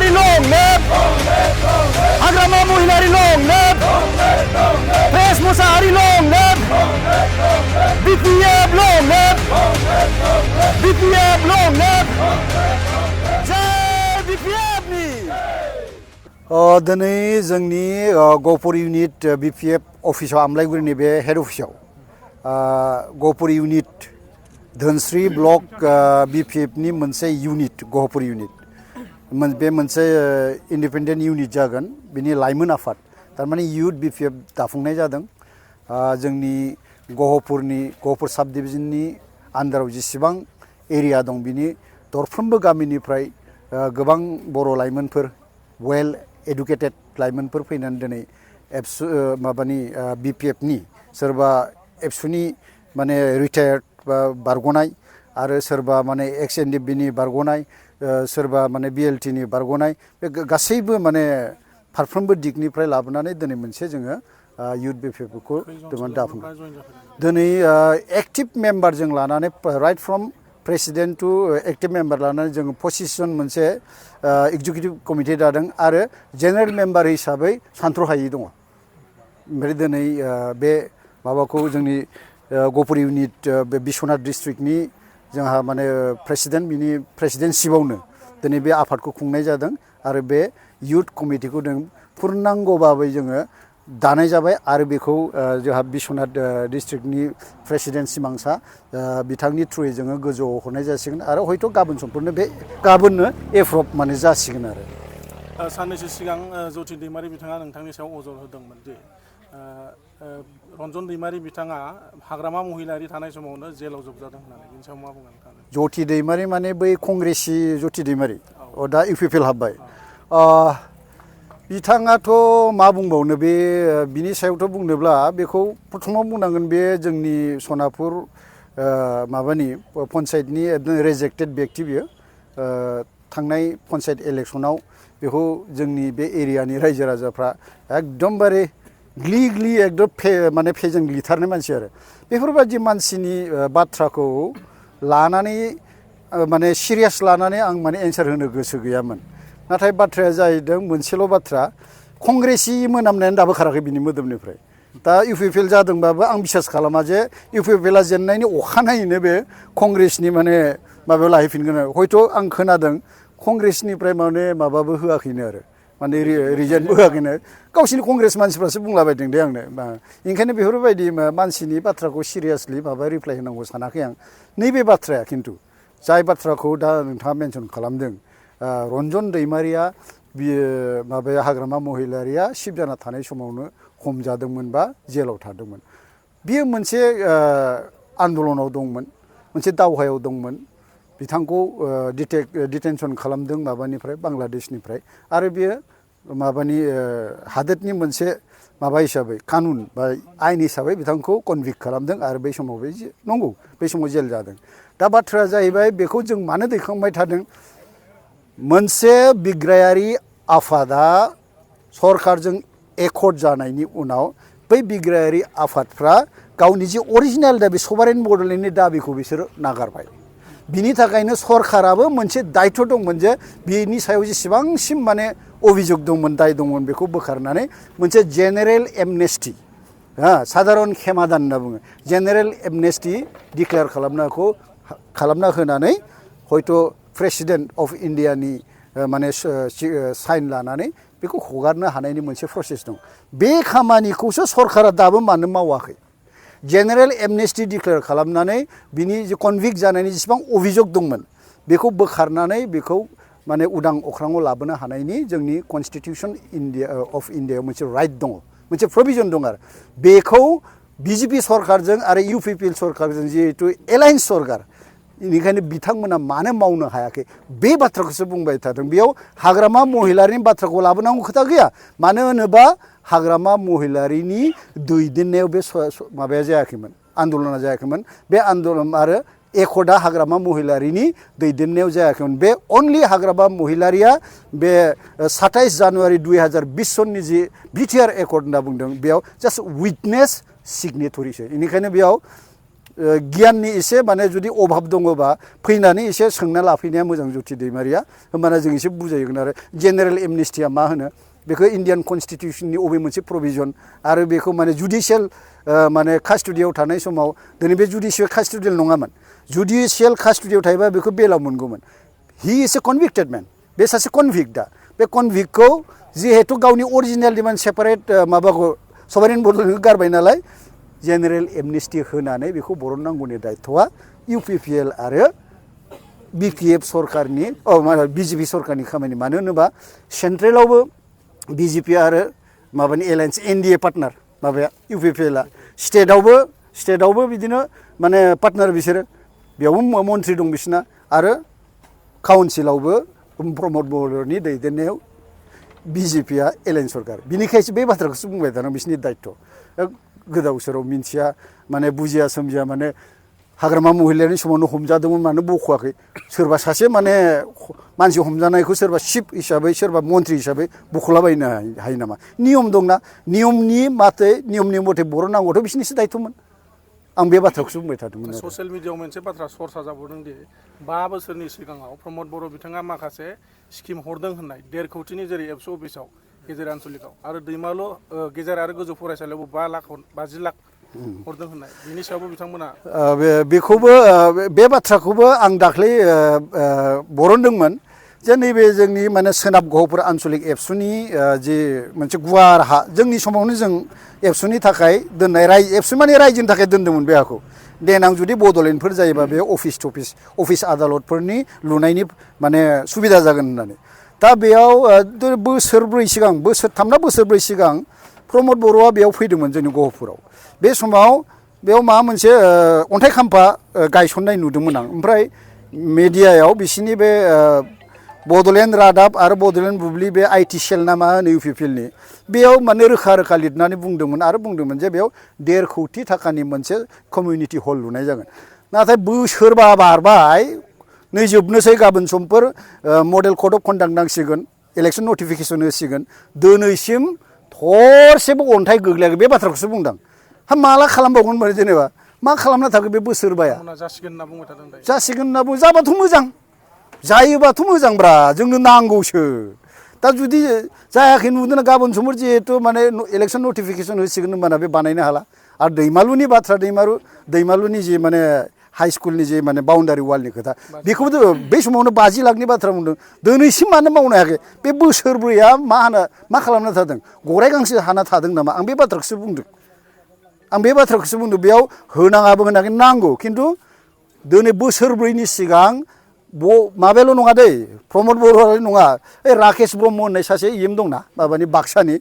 महिलारि लं लेब हाग्रामा महिलारि लं लेब press Mosahary लं लेब BPF लं लेब BPF लं लेब जय BPF नि दिनै जोंनि गहपुर इउनिट BPF अफिसाव आमलायगुरिनि बे हेड अफिसाव गहपुर इउनिट धोनस्री ब्लक BPF नि मोनसे इउनिट गहपुर इउनिट बे मोनसे इन्डिपेन्डेन्ट इउनिट जागोन बिनि लाइमोन आफाद थारमाने यूथ BPF दाफुंनाय जादों जोंनि गहपुर साब डिभिजननि आन्दाराव जेसेबां एरिया दं बिनि दरफ्रोमबो गामिनिफ्राय गोबां बर' लाइमोनफोर वेल एडुकेटेड लाइमोनफोर फैनानै दिनै माबानि BPF नि सोरबा एबसुनि माने रिटायार्ड बा बारग'नाय आरो सोरबा माने एक्स NDB नि बारग'नाय सोरबा माने BLT नि बारग'नाय बे गासैबो माने फारफ्रोमबो दिगनिफ्राय लाबोनानै दिनै मोनसे जोङो यूथ BPF खौ दाफुंदों दिनै एक्टिभ मेम्बार जों लानानै right from president to active member लानानै जों 25 जन मोनसे एग्जिकिउटिभ कमिटि दादों आरो जेनेरेल मेम्बार हिसाबै सानथ्र'हायि दङ ओमफ्राय दिनै बे माबाखौ जोंनि गहपुर इउनिट बे बिश्वनाथ डिस्ट्रिक्टनि जोंहा माने प्रेसिडेन्ट बिनि प्रेसिडेन्टशिपआवनो दिनै बे आफादखौ खुंनाय जादों आरो बे यूथ कमिटिखौ जों पुर्नांग भाबै जोङो दानाय जाबाय आरो बेखौ जोंहा बिश्वनाथ डिस्ट्रिक्टनि प्रेसिडेन्ट सिमांसा बिथांनि थ्रुयै जोङो गोजौआव हरनाय जासिगोन आरो हयथ' गाबोन समफोरनो बे गाबोननो एप्रुभ माने जासिगोन आरो साननैसो सिगां जति दैमारि बिथाङा नोंथांनि सायाव अजद होदोंमोन दि रन्जन दैमारि बिथाङा हाग्रामा महिलारि थानाय समावनो जेलाव जोबजादों होननानै बिनि सायाव मा बुंगोन नोंथाङा जति दैमारि माने बै कंग्रेसि जति दैमारि दा UPPL हाबबाय बिथाङाथ' मा बुंबावनो बे बिनि सायावथ' बुंनोब्ला बेखौ प्रथमाव बुंनांगोन बे जोंनि सनापुर माबानि पन्सायतनि रेजेक्टेड व्यक्ति बियो थांनाय पन्सायत इलेक्सनाव बेखौ जोंनि बे एरियानि रायजो राजाफ्रा एकदमबारे ग्लि एकदम माने फेजेनग्लिथारनाय मानसि आरो बेफोरबायदि मानसिनि बाथ्राखौ लानानै माने सिरियास लानानै आं माने एन्सार होनो गोसो गैयामोन नाथाय बाथ्राया जाहैदों मोनसेल' बाथ्रा कंग्रेसि मोनामनायानो दाबो खाराखै बिनि मोदोमनिफ्राय दा UPPL जादोंबाबो आं बिसास खालामा जे UPPL जेननायनि अखानायैनो बे कंग्रेसनि माने माबायाव लाहैफिनगोन हयथ' आं खोनादों कंग्रेसनिफ्राय माने माबाबो होआखैनो आरो माने रिजेक्टबो होआखैनो गावसिनि कंग्रेस मानसिफ्रासो बुंलाबायदों दे आंनो ओंखायनो बेफोरबायदि मानसिनि बाथ्राखौ सिरियासलि माबा रिप्लाय होनांगौ सानाखै आं नैबे बाथ्राया खिन्थु जाय बाथ्राखौ दा नोंथाङा मेनसन खालामदों रन्जन दैमारिया बियो माबाया हाग्रामा महिलारिया सिफ जाना थानाय समावनो हमजादोंमोन बा जेलाव थादोंमोन बियो मोनसे आन्दलनाव दंमोन मोनसे दावहायाव दंमोन बिथांखौ डिटेनसन खालामदों माबानिफ्राय बांलादेशनिफ्राय आरो बियो माबानि हादोरनि मोनसे माबा हिसाबै कानुन बा आयेन हिसाबै बिथांखौ कनभिक्ट खालामदों आरो बै समाव बे नंगौ बै समाव जेल जादों दा बाथ्राया जाहैबाय बेखौ जों मानो दैखांबाय थादों मोनसे बिग्रायारि आफादा सरकारजों एकर्ड जानायनि उनाव बै बिग्रायारि आफादफ्रा गावनि जे अरिजिनेल दाबि सभारेन बड'लेण्डनि दाबिखौ बिसोरो नागारबाय बिनि थाखायनो सरकाराबो मोनसे दायित्व दंमोन जे बिनि सायाव जेसेबांसिम माने अभियोग दंमोन दाय दंमोन बेखौ बोखारनानै मोनसे जेनेरेल एमनेस्टि साधारन क्षमादान होनना बुङो जेनेरेल एमनेस्टि डिक्लेयार खालामना होनानै हयथ' प्रेसिडेन्ट अफ इन्डियानि माने साइन लानानै बेखौ हगारनो हानायनि मोनसे प्रसेस दं बे खामानिखौसो सरकारा दाबो मानो मावाखै जेनेरेल एमनेस्टि डिक्लेयार खालामनानै बिनि जे कनभिक्ट जानायनि जेसेबां अभियोग दंमोन बेखौ बोखारनानै बेखौ माने उदां अख्राङाव लाबोनो हानायनि जोंनि कनस्टिटिउसन अफ इन्डियायाव मोनसे राइट दङ मोनसे प्रभिजन दं आरो बेखौ BJP सरकारजों आरो UPPL सरकारजों जिहेतु एलायन्स सरकार बेनिखायनो बिथांमोना मानो मावनो हायाखै बे बाथ्राखौसो बुंबाय थादों बेयाव हाग्रामा महिलारिनि बाथ्राखौ लाबोनांगौ खोथा गैया मानो होनोबा हाग्रामा महिलारिनि दैदेननायाव बे माबाया जायाखैमोन आन्दलना जायाखैमोन बे आन्दलन आरो एकर्डा हाग्रामा महिलारिनि दैदेननायाव जायाखैमोन बे अनलि हाग्रामा महिलारिया बे 27 जानुवारि 2020 सननि जि BTR एकर्ड होनना बुंदों बेयाव जास्ट विटनेस सिगनेटरिसो बेनिखायनो बेयाव गियाननि एसे माने जुदि अभाब दङबा फैनानै एसे सोंना लाफैनाया मोजां ज्योति दैमारिया होमबाना जों एसे बुजायगोन आरो जेनेरेल एमनेस्टिया मा होनो बेखौ इन्डियान कनस्टिटिउसननि अबे मोनसे प्रभिजन आरो बेखौ माने जुडिशियेल माने कास्टडियाव थानाय समाव दिनै बे जुडिशियेल कास्टडियेल नङामोन जुडिशियेल कास्टडियाव थायोबा बेखौ बेलाव मोनगौमोन हि इज ए कनभिक्टेड मेन बे सासे कनभिक्ट दा बे कनभिक्टखौ जिहेतु गावनि अरिजिनेल डिमान्ड सेपारेट माबाखौ सभारेन बड'लेण्डखौ गारबाय नालाय जेनेरेल एमनेस्टि होनानै बेखौ बरननांगौनि दायथ'आ इउपिपिएल आरो बिपिएफ सरकारनि बिजेपि सरकारनि खामानि मानो होनोबा सेन्ट्रेलावबो बिजेपि आरो माबानि एलायन्स एनडिए पार्टनार माबाया इउपिपिएलआ स्टेटआवबो बिदिनो माने पार्टनार बिसोरो बेयावबो मन्थ्रि दं बिसिना आरो काउन्सिलावबो प्रमद बर'नि दैदेननायाव बिजेपिया एलायन्स सरकार बिनिखायसो बे बाथ्राखौसो बुंबाय थादों बिसोरनि दायथ' गोदाव सोराव मिन्थिया माने बुजिया सोमजिया माने हाग्रामा महिलानि समावनो हमजादोंमोन मानो बख'वाखै सोरबा सासे माने मानसि हमजानायखौ सोरबा चिफ हिसाबै सोरबा मन्थ्रि हिसाबै बख'लाबायनो हायो नामा नियम दंना नियमनि मथे बरननांगौथ' बिसोरनिसो दायथ'मोन आं बे बाथ्राखौसो बुंबाय थादोंमोन ससियेल मिडियायाव मोनसे बाथ्रा सरसा जाबावदों दि 5 बोसोरनि सिगाङाव प्रमद बर' बिथाङा माखासे स्किम हरदों होननाय 1.5 कोटिनि जेरै एबसु अफिसाव गेजेर आनसलिकआव आरो दैमालु गेजेर आरो गोजौ फरायसालियावबो 50 लाख हरदों होननाय बिनि सायावबो बिथांमोना बेखौबो बे बाथ्राखौबो आं दाख्लै बरनदोंमोन जे नैबे जोंनि माने सोनाब गहपुर आनसलिक एबसुनि जे मोनसे गुवार हा जोंनि समावनो जों एबसुनि थाखाय दोननाय एबसु माने रायजोनि थाखाय दोन्दोंमोन बे हाखौ देनां जुदि बड'लेण्डफोर जायोबा बे अफिस आदालतफोरनि लुनायनि माने सुबिदा जागोन होननानै दा बेयाव बोसोरथाम ना बोसोरब्रै सिगां प्रमद बर'आ बेयाव फैदोंमोन जोंनि गहपुराव बे समाव बेयाव माबा मोनसे अन्थाइ खाम्फा गायसननाय नुदोंमोन आं ओमफ्राय मेडियायाव बिसिनि बे बड'लेण्ड रादाब आरो बड'लेण्ड बुब्लि बे आइटि सेल ना मा होनो इउपिपिएलनि बेयाव माने रोखा लिरनानै बुंदोंमोन जे बेयाव 1.5 कोटि थाखानि मोनसे कमिउनिटि हल लुनाय जागोन नाथाय बोसोरबा बारबाय नै जोबनोसै गाबोन समफोर मडेल कड अफ कन्डाक्ट नांसिगोन इलेक्सन नटिफिकेसन होसिगोन दिनैसिम थरसेबो अन्थाइ गोग्लैयाखै बे बाथ्राखौसो बुंदां हा माला खालामबावगोन माने जेनेबा मा खालामना थाखो बे बोसोरबाया जासिगोन होनना बुंबाय थादों दायो जासिगोन होनना बुं जाबाथ' मोजां जायोबाथ' मोजांब्रा जोंनो नांगौसो दा जुदि जायाखै नुदोंना गाबोन समफोर जिहेतु माने इलेक्सन नटिफिकेसन होसिगोन होनबाना बे बानायनो हाला आरो दैमालुनि बाथ्रा दैमालुनि जे माने हाई स्कुलनि जे माने बाउन्डारि वालनि खोथा बेखौबो बै समावनो 50 लाखनि बाथ्रा बुंदों दिनैसिम मानो मावनो हायाखै बे बोसोरब्रैया मा खालामना थादों गराइ गांसो हाना थादों नामा आं बे बाथ्राखौसो बुंदों बेयाव होनाङाबो होनाखै नांगौ खिन्थु दिनै बोसोरब्रैनि सिगां माबाल' नङा दै प्रमद बर'आल' नङा राकेश ब्रह्म होननाय सासे इएम दंना माबानि बाक्सानि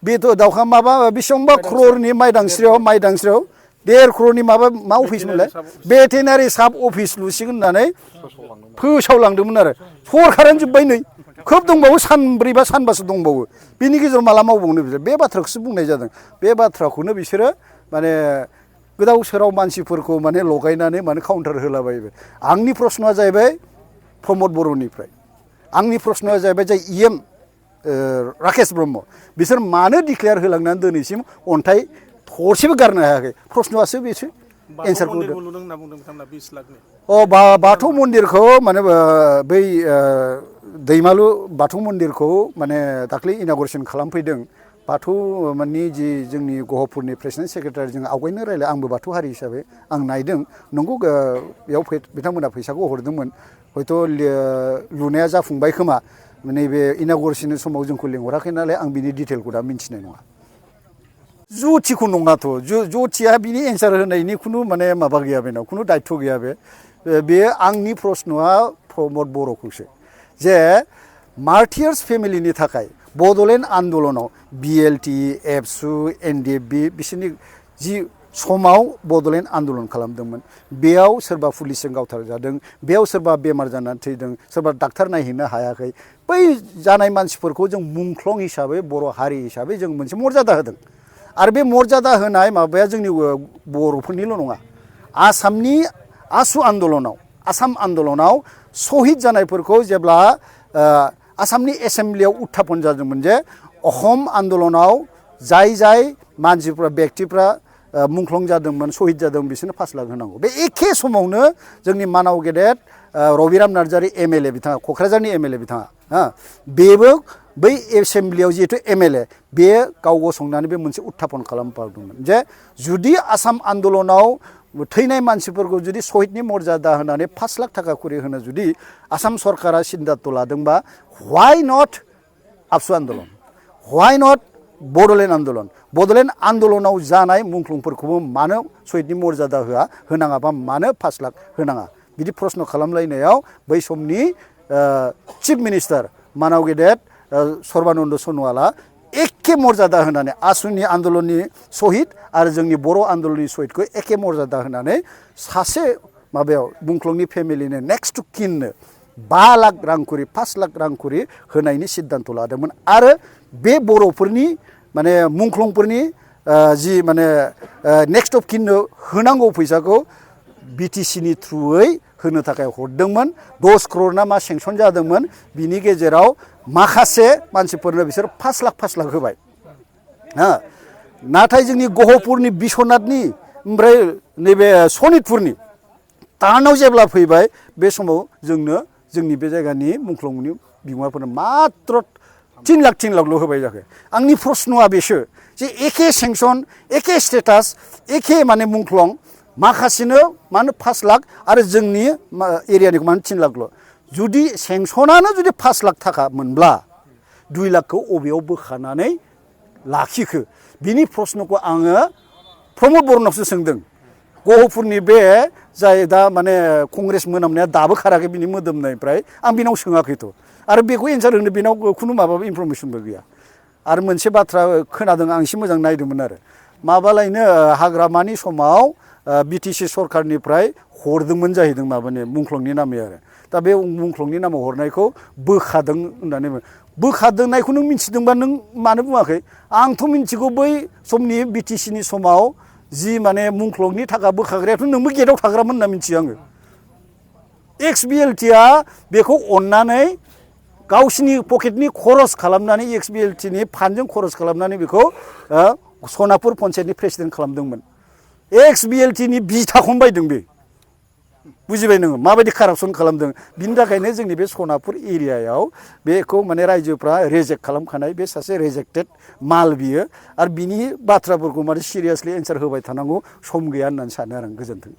बेथ' दाउखा माबा बेसेबांबा क्ररनि माइदांस्रियाव 1.5 क्ररनि मा अफिस मोनलाय भेटेनारि साब अफिस लुसिगोन होननानै फोसावलांदोंमोन आरो सरकारानो जोब्बाय नै खोब दंबावो सानब्रै बा सानबासो दंबावो बिनि गेजेराव माला मावबावनो बिसोर बे बाथ्राखौसो बुंनाय जादों बे बाथ्राखौनो बिसोरो माने गोदाव सोराव मानसिफोरखौ माने लगायनानै माने काउन्टार होलाबायबाय आंनि प्रश्नआ जाहैबाय प्रमद बर'निफ्राय आंनि प्रश्नआ जाहैबाय जाय इएम राकेश ब्रह्म बिसोर मानो डिक्लेयार होलांनानै दिनैसिम अन्थाइ थरसेबो गारनो हायाखै प्रश्नआसो बेसो एन्सारखौ बाथौ मन्दिरखौ माने बै दैमालु बाथौ मन्दिरखौ माने दाख्लै इनागुरेसन खालामफैदों बाथौ माने जि जोंनि गहपुरनि प्रेसिडेन्ट सेक्रेटारि जों आवगायनो रायलाय आंबो बाथौ हारि हिसाबै आं नायदों नंगौ बेयाव बिथांमोना फैसाखौ हरदोंमोन हयथ' लुनाया जाफुंबाय खोमा नैबे इनागुरेसननि समाव जोंखौ लेंहराखै नालाय आं बिनि डिटेलखौ दा मिन्थिनाय नङा ज्योतिखौ नङाथ' ज्योतिया बिनि एन्सार होनायनि खुनु माने माबा गैया बेनाव खुनु दायथ' गैया बे आंनि प्रश्नआ प्रमद बर'खौसो जे मार्टियार्स फेमिलिनि थाखाय बड'लेण्ड आन्दलनाव बिएलटि एबसु एनडिएफबि बिसोरनि जि समाव बड'लेण्ड आन्दलन खालामदोंमोन बेयाव सोरबा पुलिसजों गावथारजादों बेयाव सोरबा बेमार जानानै थैदों सोरबा डाक्टार नायहैनो हायाखै बै जानाय मानसिफोरखौ जों मुंख्लं हिसाबै बर' हारि हिसाबै जों मोनसे मर्यादा होदों आरो बे मर्यादा होनाय माबाया जोंनि बर'फोरनिल' नङा आसामनि आसाम आन्दलनाव सहिद जानायफोरखौ जेब्ला आसामनि एसेम्ब्लियाव उत्थापन जादोंमोन जे अहम आन्दलनाव जाय मानसिफ्रा बेक्तिफ्रा मुंख्लं जादोंमोन सहिद जादों बिसोरनो 5 लाख होनांगौ बे एखे समावनो जोंनि मानाव गेदेर रबिराम नार्जारि एमएलए बिथाङा क'क्राझारनि एमएलए बिथाङा बेबो बै एसेम्ब्लियाव जिहेतु एमएलए बे गाव गसंनानै बे मोनसे उत्थापन खालामफादोंमोन जे जुदि आसाम आन्दलनाव थैनाय मानसिफोरखौ जुदि सहिदनि मर्यादा होनानै 5 लाख थाखा खरि होनो जुदि आसाम सरकारा सिद्धान्त लादोंबा व्हाइ नट आबसु आन्दलन व्हाइ नट बड'लेण्ड आन्दलन बड'लेण्ड आन्दलनाव जानाय मुंख्लंफोरखौबो मानो सहिदनि मर्यादा होनाङाबा मानो 5 लाख होनाङा बिदि प्रश्न खालामलायनायाव बै समनि चिफ मिनिस्टार मानाव गेदेर सर्बानन्द सन'वाला एखे मर्यादा होनानै आसुनि आन्दलननि सहिद आरो जोंनि बर' आन्दलननि सहिदखौ एखे मर्यादा होनानै सासे माबायाव मुंख्लंनि फेमिलिनो नेक्स्ट टु किननो 5 लाख रां खरि 5 लाख रां खरि होनायनि सिद्धान्त लादोंमोन आरो बे बर'फोरनि माने मुंख्लंफोरनि जि माने नेक्स्ट अफ किननो होनांगौ फैसाखौ बिटिसिनि थ्रुयै होनो थाखाय हरदोंमोन 10 crore ना मा सेंसन जादोंमोन बिनि गेजेराव माखासे मानसिफोरनो बिसोर 5 लाख होबाय नाथाय जोंनि गहपुरनि बिश्वनाथनि ओमफ्राय नैबे सनितपुरनि टाउनाव जेब्ला फैबाय बे समाव जोंनो जोंनि बे जायगानि मुंख्लंनि बिगोमाफोरनो मात्र 3 लाखल' होबाय जाखो आंनि प्रश्नआ बेसो जे एखे सेंसन एखे स्टेटास एखे माने मुंख्लं माखासेनो मानो 5 लाख आरो जोंनि एरियानिखौ मानो 3 लाखल' जुदि सेंसनानो जुदि 5 लाख थाखा मोनब्ला 2 लाखखौ अबेयाव बोखानानै लाखिखो बिनि प्रश्नखौ आङो प्रमद बर'नावसो सोंदों गहपुरनि बे जाय दा माने कंग्रेस मोनामनाया दाबो खाराखै बिनि मोदोमनायनिफ्राय आं बिनाव सोङाखैथ' आरो बेखौ एन्सार होनो बिनाव खुनु माबाबो इनफरमेसनबो गैया आरो मोनसे बाथ्रा खोनादों आं एसे मोजां नायदोंमोन आरो माबालायनो हाग्रामानि समाव बिटिसि सरकारनिफ्राय हरदोंमोन जाहैदों माबानि मुंख्लंनि नामै आरो दा बे मुंख्लंनि नामाव हरनायखौ बोखादों होननानै बोखादोंनायखौ नों मिथिदोंबा नों मानो बुङाखै आंथ' मिथिगौ बै समनि बिटिसिनि समाव जि माने मुंख्लंनि थाखा बोखाग्रायाथ' नोंबो गेटआव थाग्रामोन होनना मिथियो आङो एक्स बिएलटिआ बेखौ अननानै गावसिनि पकेटनि खरस खालामनानै एक्स बिएलटिनि फान्डजों खरस खालामनानै बेखौ सनापुर पन्सायतनि प्रेसिडेन्ट खालामदोंमोन एक्स बिएलटिनि बिथाखौनो बायदों बे बुजिबाय नोङो माबायदि कारापसन खालामदों बिनि थाखायनो जोंनि बे सनापुर एरियायाव बेखौ माने रायजोफ्रा रिजेक्ट खालामखानाय बे सासे रिजेक्टेड माल बियो आरो बिनि बाथ्राफोरखौ माने सिरियासलि एन्सार होबाय थानांगौ सम गैया होननानै सानो आरो आं गोजोन्थों